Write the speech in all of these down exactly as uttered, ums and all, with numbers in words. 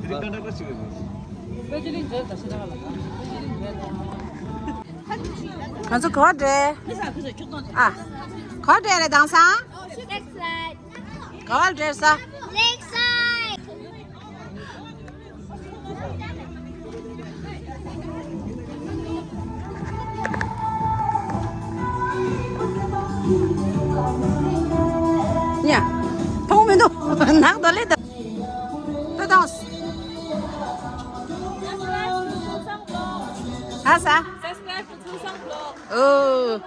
ང་ཚོ་ག་པར་འགྲོ། ཨ། ག་པར་འགྲོ་རེད་དེང་སང་། Next slide. ག་པར་འགྲོ་ས། Next slide. ཡ། མཐོང་མི་འདུག་ནག་དོ་ལེ་དོ། ད་དང་། ཧ་ས། Subscribe to Thulsang Vlog. ཨོ།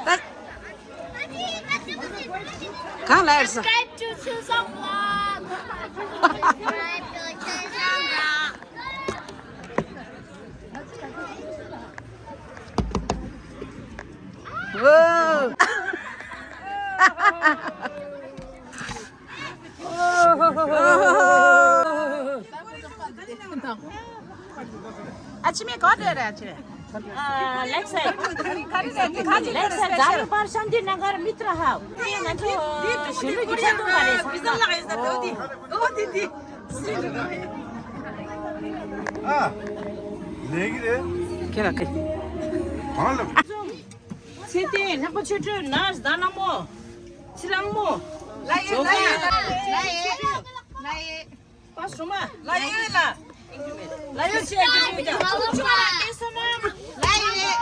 ད། གང་ལ་ཡར་སོང་། Subscribe to Thulsang Vlog. Subscribe to Thulsang Vlog. ཨོ། ཨ་ཕྱི་མའི་གོ་དེ་རེད་ཨ་ཕྱི། ལེགས་སེ། ལེགས་སེ་ཛ་རུ་པར་ཤཱན་ཏི་ནགར་མི་ཏྲ་ཧབ། དེ་ང་ཚོ་གཞོན་ནུ་གི་ཆེད་དུ་མ་རེད། ཨ། ལས་ཀྱི་རེད། ཁྱེད་ལ་ཁེ། གང་ལ། ཚེ་བརྟན་ནག་པོ་ཆོས་སྒྲོན་ནར་ཟླ་ནག་མོ། ཚེ་གླང་མོ། ལ་ཡེ་ལ་ཡེ་ལ་ཡེ་ལ་ཡེ། པ་སྲུ་མ། ལ་ཡེ་ལ། ལ་ཡེ་ཆེ་གི་ཆུ་ཀྱང་། ལ་ཡེ།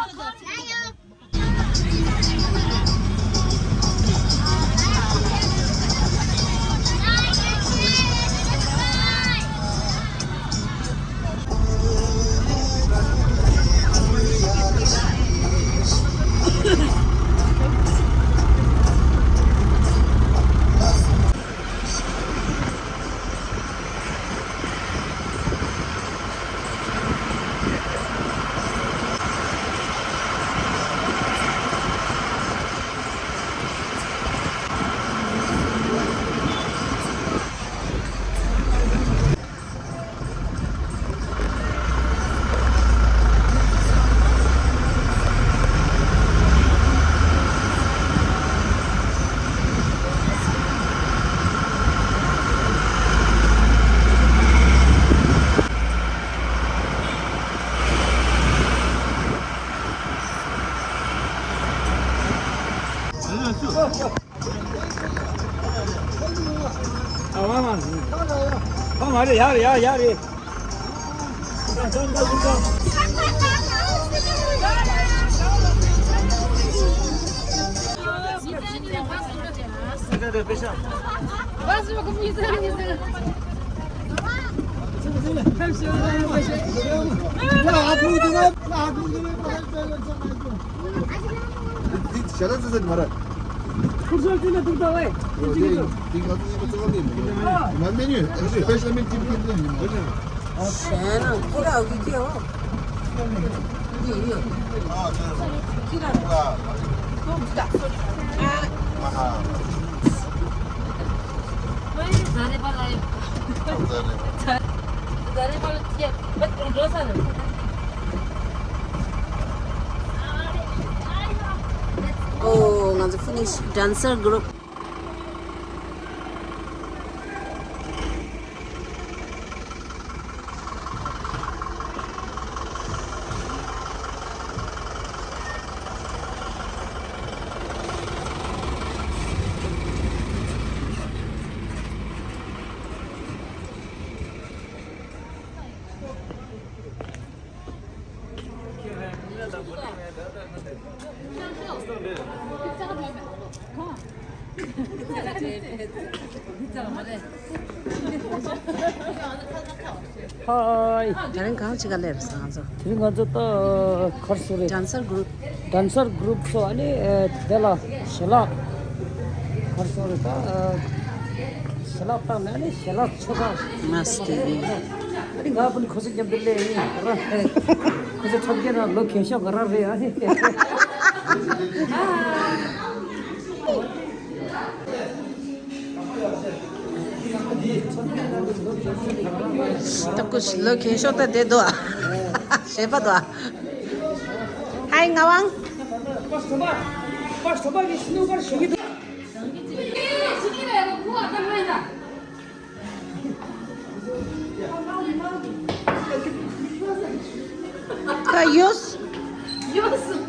ཨ་མ་མ། ཨ་མ་རེད། ཡག་རེད། ཡག་ཡག་རེད། ཨོ། ང་ཚོ་ཕི་ནིཤ། ཌན་སར་གུ་རུབ། ཧའི། དེ་རིང་གང་ཅིག་ག་སླེབས་སོང་ང་ཚོ། དེ་རིང་ང་ཚོ་ད་གར་སོང་རེད། ཌན་སར་གུ་རུབ། ཌན་སར་གུ་རུབ་ཚོ་ཨ་ནི་དེ་ལ་ཞལ་ལག་གར་སོང་རེད། ད་ཞལ་ལག་བཏང་ནས་ཨ་ནི་ཞལ་ལག་ཆོ་ག་མ་སྟེ། ཨ་ནི་ང་ཕུ་ནི་ཁོ་ཚོ་མཉམ་དུ་སླེབས་ཡིན་ར། ཁོ་ཚོ་འཁྲབ་མཁན་ན་ལོ་གན་ཤོག་ག་ར་རེད། ཨ་ནི། ད་ཁོ་ལོ་གན་ཤོག་ད་བསྡད་འདུག་ཨ། ཞེད་པ་འདུག་ཨ། ཧའི་ངག་དབང་། ཡོས། ཡོས།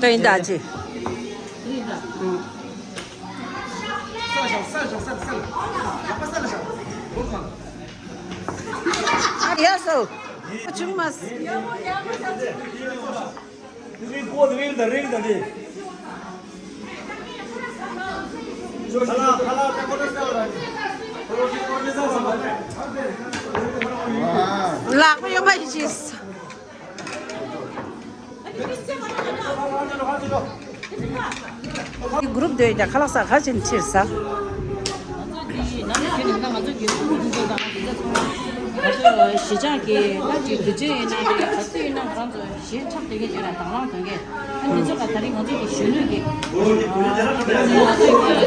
ད་ཡིན་ད་ཅི། ཨ་ཡ་སོ། ཆུང་མ་སི། ལག་པ་གཡོན་པ་ཡིན་ཅིས། འདི་གུ་རུབ་སྡོད་ཡ་ཁ་ལག་ཟ་ག་ཕྱིན་ཕྱིར་ཟ། ང་ཚོ་འདི་ནང་ལ་ཁྱོད་ནི་ང་ཚོ་གི་ཕྲུ་གུ་ཆུང་ཆུང་དང་དེ་ཚོ་ཚང་མ་ང་ཚོ་གཞིས་ཆགས་ཀྱི་ད་ཅིག་དུས་ཆེན་ཡིན་ན་རེད། ག་དུས་ཡིན་ན་ང་རང་ཚོ་གཞས་འཁྲབ་སྡོད་མཁན་ཡོད་ར། དང་བླངས་ཐོན་མཁན། ཨ་འདི་ཚོ་ལ་ད་རིང་ང་ཚོ་གི་གཞོན་ནུ་གི་ང་ཚོ་གི་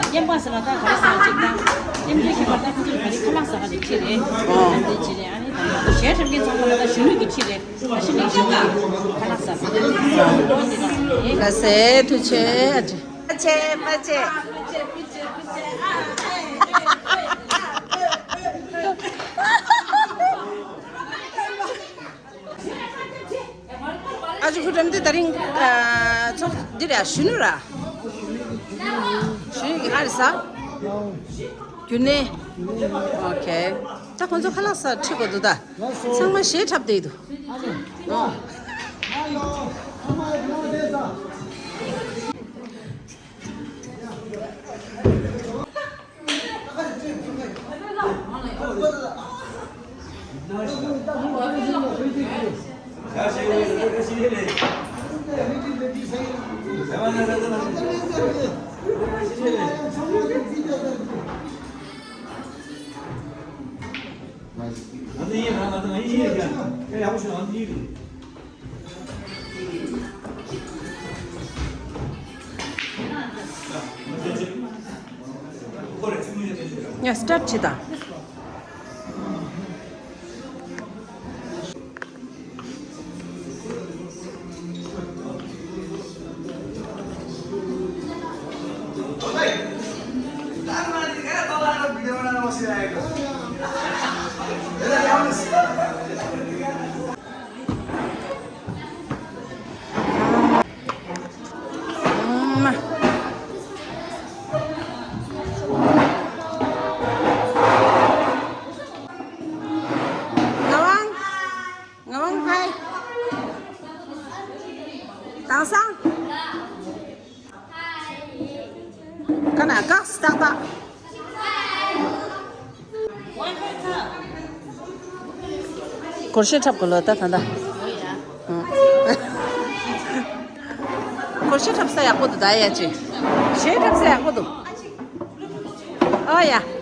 བསྟན་པ་ཟེར་ན་ད་ག་རེ་ཟེར་ན་ཅིག་དང་བསྟན་པའི་ཁྱད་པར་ད་ཁོ་ཚོ་ད་རིང་ཁ་ལག་ཟ་ག་ཅིག་ཁྱེར་རེད། ཨ་འདི་ཅི་རེད། ཨ་ནི་ད་གཞས་འཁྲབ་མཁན་ཚང་མ་ལ་ད་གཞོན་ནུ་གི་ཁྱེར་རེད། ཁ་ཤས་ནས་ཤ་ཁ་ཁ་ལག་ཟ། ལ་སེ་ཐུ་ཆེ་ཨ་ཅེ། ཨ་ཅེ་མ་ཅེ། ཨ་ཅེ་ཁུ་འགྲམ་དེ་ད་རིང་ཚོགས་འདི་ར་གཞོན་ནུ་ར། གཞོན་ནུ་གི་ཨ་རི་ས། རྒྱུན་ནས། ཨོ་ཁེ། ད་ཁོང་ཚོ་ཁ་ལག་ཟ་ཁྲིད་དགོས་འདུག་ད། ཚང་མ་གཞས་འཁྲབ་བསྡད་འདུག་ཡ་སི་ཊར་ཊི་བྱེད་དང་། ངག་དབང་། ངག་དབང་ཕའི། དེང་སང་། ཀ་ན་ཀག་སི་ཏག་ཏག་སྒོར་གཞས་འཁྲབ་དགོས་ལོ་ད་ད་ད། སྒོར་གཞས་འཁྲབ་ས་ཡག་པོ་འདུག་ད་ཡ་ཅི། གཞས་འཁྲབ་ས་ཡག་པོ་འདུག་ཨོ་ཡ།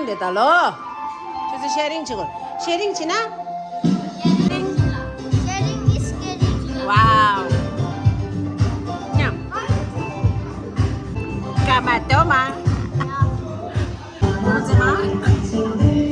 དེ་ད་ལོ། ཁྱོད་ཚོ་ཤེ་རིང་བྱེད་དགོས། ཤེ་རིང་བྱེད་ན། Sharing is caring. Wow. མཉམ། ཀ་མ་དོ་མ། མོ་ཙེ་མ།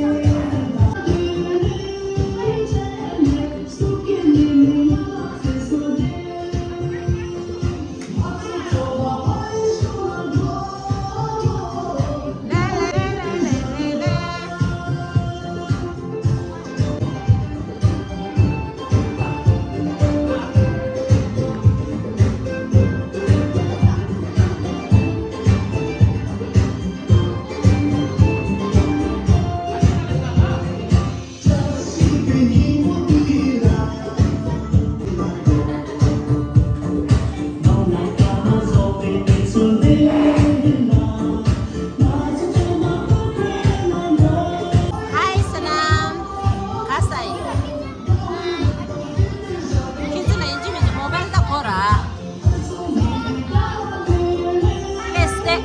Hi Sanam. ག་ས་ཡིན། ཁྱེད་ཚོ་ལ་ཡིན་གཅིག་མིན་གཅིག་མོ་བལ་ད་ཁོ་ར། ཨེ་སྟེ།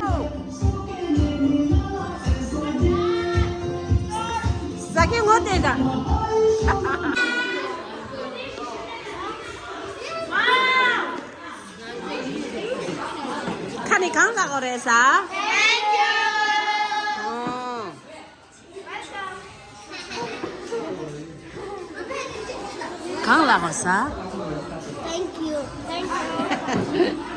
ཟ་ཁྱེད་ངོ་བསྟན་དང་། ཁ་ནས་གང་ལ་གོ་རེད་ཟ། Thank you. ཨོ། གང་ལ་གོ་ཟ། Thank you. Thank you.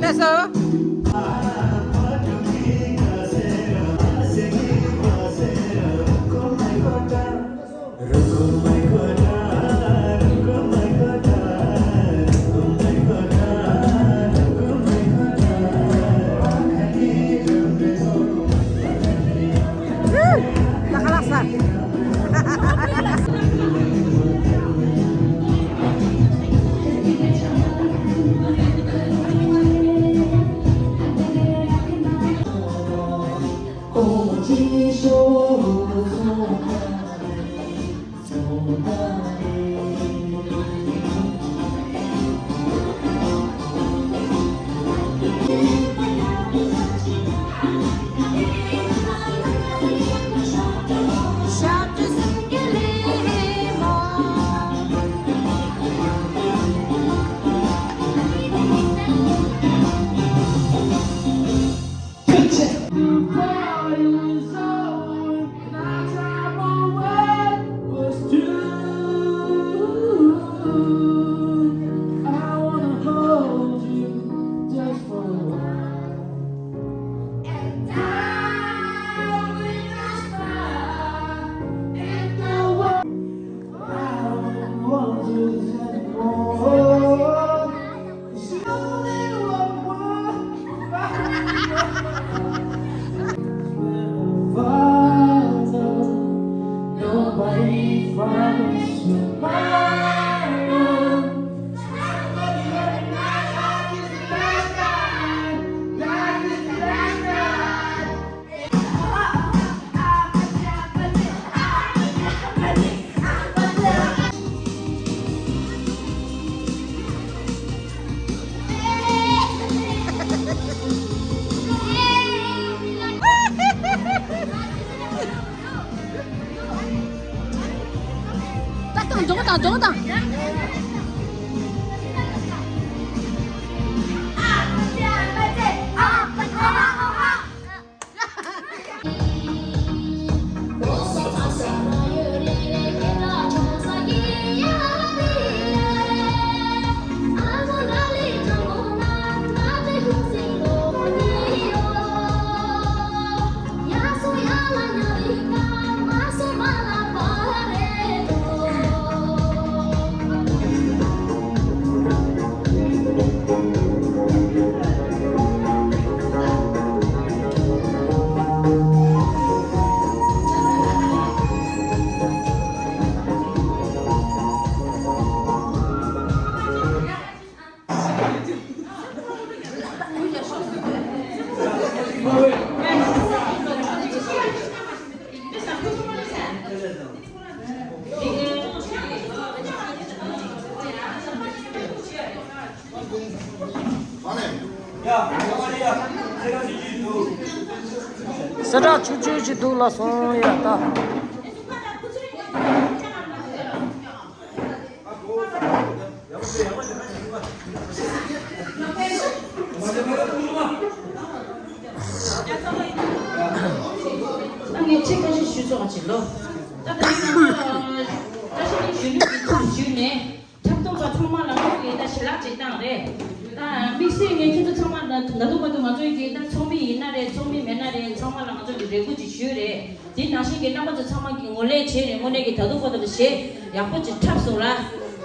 ལགས་སོ། Nobody promised tomorrow. ད་དང་འཇོག་དང་འཇོག་དང་། གསལ་བསྒྲགས་ཆུང་ཆུང་ཞིག་འདུག་ལ་སོང་ཡ་ད། ད་ངས་ཁྲིད་ཁ་ཤས་ཞུས་ཆོག་ག་ཅིག་ལོ། ད་ད་རིང་ང་ཚོ་བཀྲ་ཤིས་གླིང་གཞོན་ནུ་གི་ཚོགས་ཞུས་ནས་འཁྲབ་སྟོན་པ་ཚང་མ་ལ་ངོས་ཀྱིས་ད་ཞལ་ལག་ཅིག་བཏང་རེད། ད་དམིགས་བསལ་ངས་ཁྱེད་ཚོ་ཚང་མ་ལ་ད་དུང་བར་དུ་ང་ཚོའི་གི་ད་ཚོགས་མི་ཡིན་ན་རེད། ཚོགས་མི་མེད་ན་རེད། ཚང་མ་ལ་ང་ཚོ་གི་རེ་སྐུལ་ཅིག་ཞུས་རེད། དེ་ནང་བཞིན་གྱི་རྣམ་པ་ཚོ་ཚང་མ་གིས་ངོས་ལེན་བྱས་ནས་དངོས་གནས་ཀྱི་ད་དུང་བར་དུ་གཞས་ཡག་པོ་ཅིག་འཁྲབ་སོང་ར།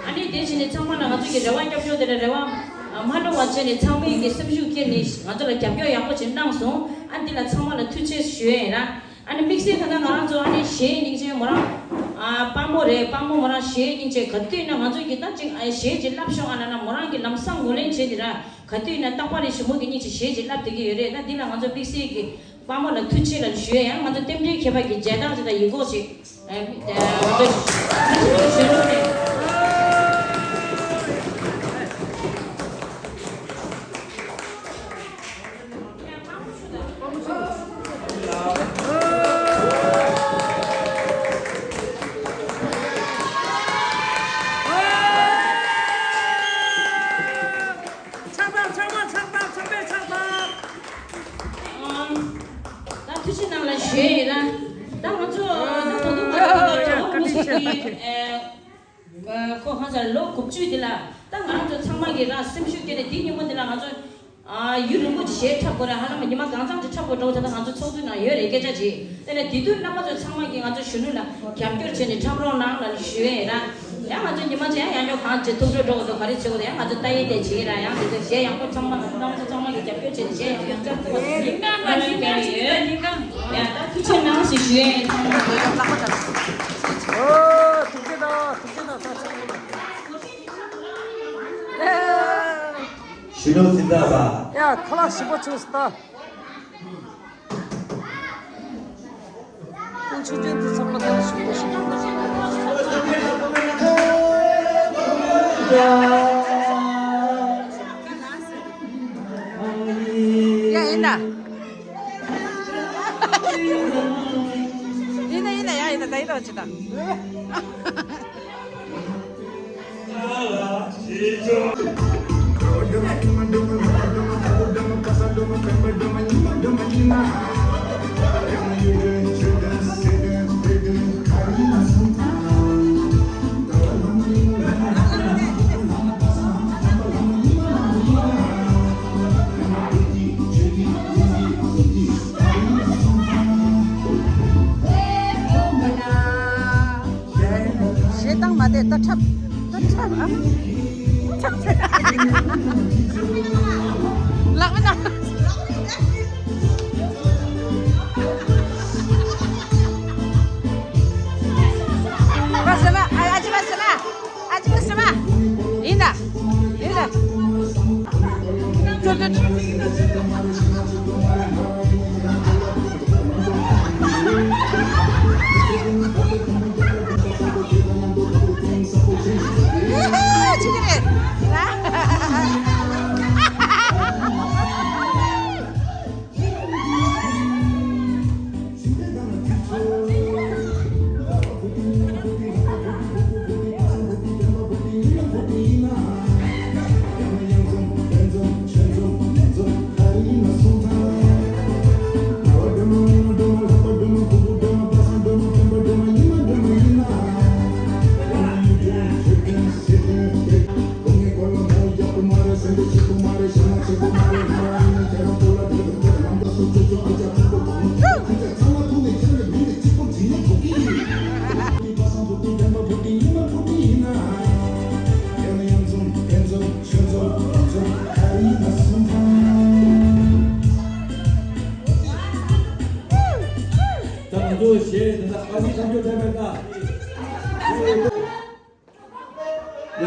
ཨ་ནི་དེ་བྱས་ནས་ཚང་མ་ལ་ང་ཚོ་གི་རེ་བ་སྐྱབས་བཅོལ་དེ་ལ་རེ་བ་མ་འགྲོ་བ་བྱས་ནས་ཚང་མས་ཀྱི་སེམས་ཤུགས་བསྐྱེད་ནས་ང་ཚོ་ལ་རྒྱབ་སྐྱོར་ཡག་པོ་ཅིག་གནང་སོང་། ཨ་འདི་ལ་ཚང་མ་ལ་ཐུགས་རྗེ་ཆེ་ཞུ་ཡས་ཡིན་ར། ཨ་ནི་དམིགས་བསལ་ད་ལྟ་ང་རང་ཚོ་ཨ་ནི་གཞས་སྙིང་རྗེ་མོ་རང་ཨ་དཔལ་མོ་རེད། དཔལ་མོ་མོ་རང་གཞས་སྙིང་རྗེ་ག་དུས་ན་ང་ཚོ་གི་ད་ཅིག་ཨ་གཞས་ཅིག་བསླབ་ཤོག་ཨ་ལབ་ན་མོ་རང་གི་ལམ་སང་ངོས་ལེན་བྱས་ཏེ་ར། ག་དུས་ན་རྟག་པར་རེ་ཞིག་མོ་གི་སྙིང་རྗེ་གཞས་ཅིག་བསླབ་བསྡད་ཀྱི་ཡོད་རེད། ད་འདི་ལ་ང་ཚོ་དམིགས་བསལ་གྱི་དཔལ་མོ་ལ་ཐུགས་རྗེ་ཆེ་ལབ་ཞུ་ཡས། ཡང་ང་ཚོ་རྟེན་འབྲེལ་ཁྱད་པར་གྱི་མཇལ་སྟངས་ཅིག་དང་ཡིག་སྐོགས་ཅིག་ཨ་ང་ཚོ་གཞོན་ནུ་རེད། ཕྱག་འཚལ། ཕྱག་འཚལ། ཕྱག་འཚལ། ཕྱག་འཚལ། ཕྱག་འཚལ། ཨ། ད་ཐུགས་རྗེ་གནང་ལ་ཞུ་ཡས་ཡིན་ལ། ད་ང་ཚོ་ད་དུང་ང་ཚོ་ལོ་མི་ཞིག་གི་ཨ། ཁོ་ཧང་སང་ལོ་དགུ་བཅུ་འདི་ལ་ད་ང་རང་ཚོ་ཚང་མ་གིས་རང་སེམས་ཤུགས་བསྐྱེད་ནས་འདི་ཉིན་མོ་འདི་ལ་ང་ཚོ་ཨ་ཡུན་རིང་པོ་ཅིག་གཞས་འཁྲབ་དགོས་རེད། ཧ་ལམ་ཉི་མ་གང་འཚམ་ཅིག་འཁྲབ་དགོས་འགྲོ། ད་ལྟ་ང་ཚོ་ཚོགས་འདུའི་ནང་ཡོད་རེད་སྐད་ཆ་ཅིག་དེ་ནས་དེ་དུས་རྣམ་པ་ཚོ་ཚང་མ་གིས་ང་ཚོ་གཞོན་ནུ་ལ་རྒྱབ་སྐྱོར་བྱས་ནས་འཁྲབ་རོགས་གནང་ལབ་ནས་ཞུ་ཡས་ཡིན་ར། ཡང་ང་ཚོ་ཉི་མ་གཅིག་ཡང་ཡང་ཡོ་གང་ཅིག་ཐུག་འགྲོ་འགྲོ་དགོས་དོ་ག་རེ་བྱེད་དགོས་དོ་ཡང་ང་ཚོ་ལྟ་ཡས་དེ་བྱེད་ཀྱི་ར། ཡང་དེ་ཚོ་གཞས་ཡག་པོ་ཚང་མ་ང་ཚོ་རྣམ་པ་ཚོ་ཚང་མ་གིས་རྒྱབ་སྐྱོར་བྱས་ནས་གཞས་ཡག་པོ་ཡག་པོ་ཚང་མ་ལ་ཡོད། ཡང་ད་ཐུགས་རྗེ་གནང་ཞེས་ཞུ་ཡས་ཡིན། ཚང་མ་ལ་ཡག་པོ་ཐག་ཆོད། ཨོ་ཐུགས་རྗེ་གནང་། ཐུགས་རྗེ་གནང་། ད་ཚང་མ་ལ། ཨེ། གཞོན་ནུ་འཛིན་གྲྭ་པ། ཡ་ཁ་ལག་ཞིམ་པོ་བྱུང་སོང་ད། ཀུན་ཆུང་ཆུང་དེ་ཚང་མ་ད་ཞིམ་པོ་ཞིམ་པོ། ཡ་ཡིན་ད། ཡིན་ད་ཡིན་ད། ཡ་ཡིན་ད། ད་ཡིན་ད། ཅི་ད། གཞས་བཏང་མ་བསྡད་ད་འཁྲབ། ད་འཁྲབ་ཨ། ལག་མི་ན། ད་ང་ཚོ་གཞས་དེ་འདྲ་ཨ་ནི་ཐམས་ཅད་འཐེན་པའི་རྟགས། ཡ།